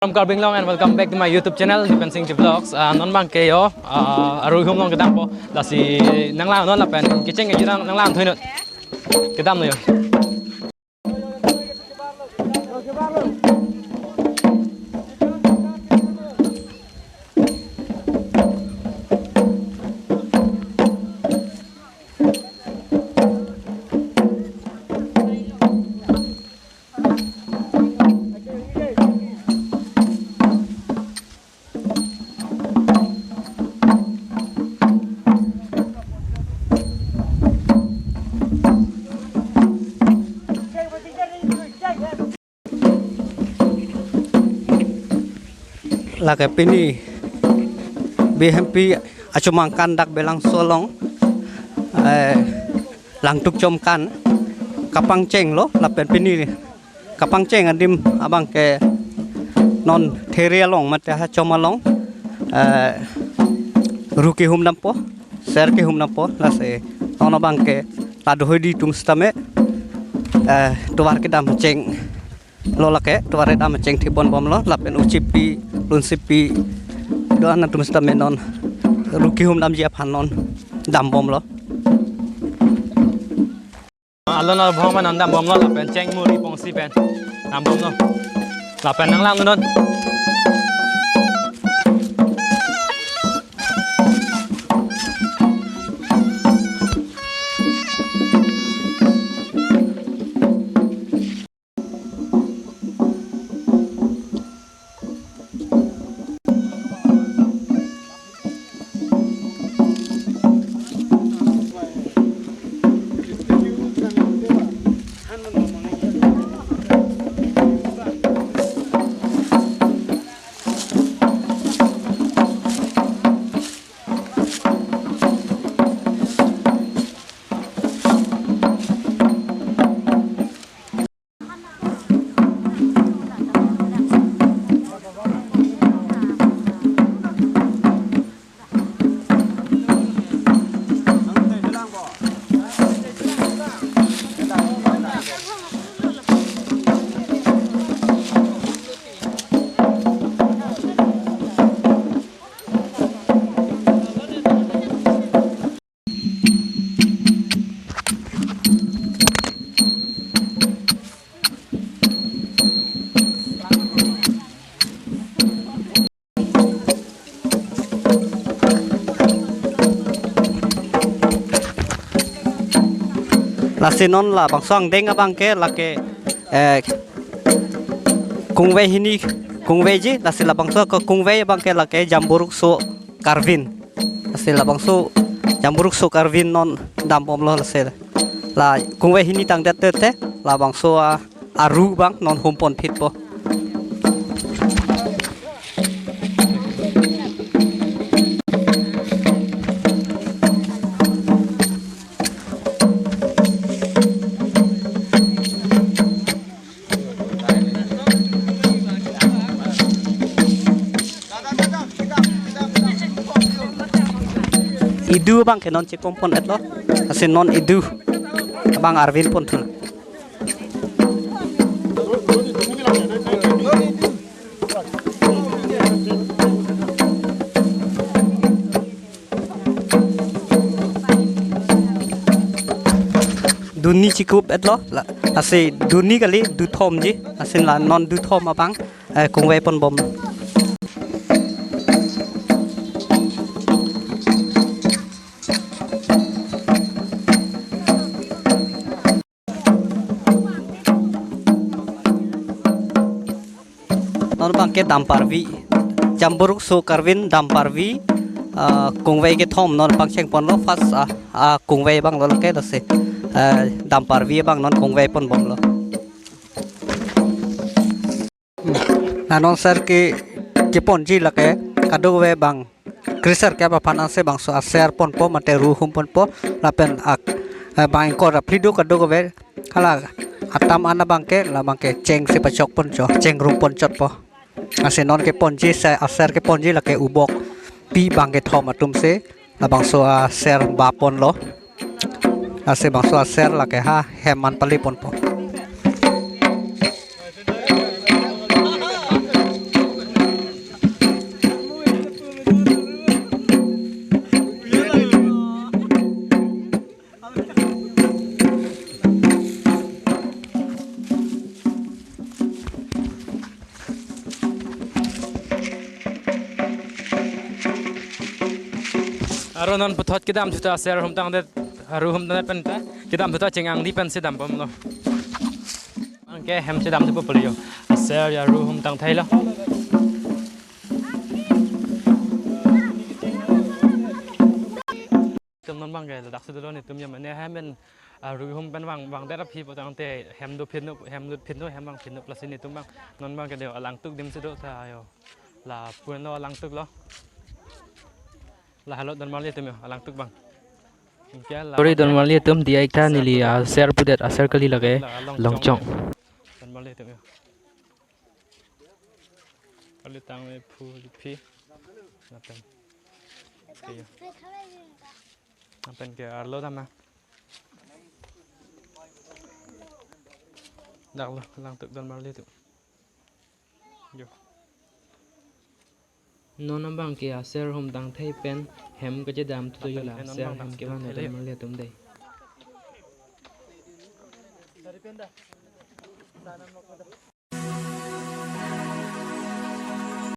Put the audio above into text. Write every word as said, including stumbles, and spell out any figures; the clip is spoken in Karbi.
From Karbi Anglong and welcome back to my YouTube channel, Dipen Singh Vlogs. Ah, non abangke yo, ah, arui hum along kedampo. Lasi nanglang non lapen kecheng kejirang nanglang thuinut. Kedam non yo. Lake pini B H M P achomang kan dak Belangso along, eh, langtuk chom kan kapangcheng lo lapen pini kapangcheng adim abangke non there along mate hachom along, eh, ru kehum dampo, ser kehum dampo, lasi non abangke ladohoi di atum sitame, eh, tovar kedam cheng lo lake, tovar kedam cheng thipon bomlo lapen uchipi lunsipi do-an atum sitame non ru kehum damji aphan non dam bomlo. Alon along bhong ma non dam bomlo lapen cheng muri pongsi pen dam bomlo. Lapen nanglang non. Lasi non labangso angdeng abangke lake, eh, kungvei hini, kungveiji, lasi labangso ke kungvei abangke lake Jamborukso Karvin. Lasi labangso Jamborukso Karvin non dam bomlo lasi. La kungvei hini tangdet te te labangso a, aru abang non humpon phitpo. Idu abangke non chikom pon etlo. Lasi non idu abang arvin pon thu. Dunni chikup etlo, la, lasi dunni kali, duthomji, lasi la non duthom abang, eh, kungvei pon bom. Non abangke dam parvi. Jamborukso Karvin dam parvi, ah, kungvei kethom non pangcheng ponlo first, ah, ah, kungvei abanglo lake lasi, ah, dam parvi abang non kungvei pon bomlo. La non ser ke, keponji lake kadokave bang kriser ke aphan ansi bangso aser ponpo mate ru hum ponpo lapen ak, eh, bang ingkoi ra phli do kadokave hala atam an abangke labangke chengsi pachok ponchot, chengrum ponchotpo. Lasi non keponji se aser keponji lake ubok pi bang kethom atumsi labangso aser ba ponlo. Lasi bangso aser lake ha hem an pali ponpo. Aro non puthot kedam thuta aser hum tangdet, aru hum tangdet pen ta kedam thuta cheng angdi pensi dambomlo. Anke hem si damthupo pulio. Aser aru hum tangtheilo. Itum non abangke ladaksi dolo netum ya mane hem pen aru hum pen vang vangdet aphi pu tangte hem do phitno, hem do phitno, hem vang phitno plus netum abang non abangke deo alangtuk adim si do ta ayo. La pu-enlo alangtuklo. La halo donmarli atum yo, alangtuk abang. Anke la Sorry, donmarli atum, diya ik tha neli aser pudet, aser kali lake la Longchong. Longchong. Donmarli atum yo. Kali tang me phu phi. Lapen. Oke, yo. Lapen ke arlo dam na. Daklo, alangtuk donmarli atum. Yo. Non abangke aser hum tangthei pen hem kachedam thuto yo la, aser hem kevan tangthei le donmarli atum dei.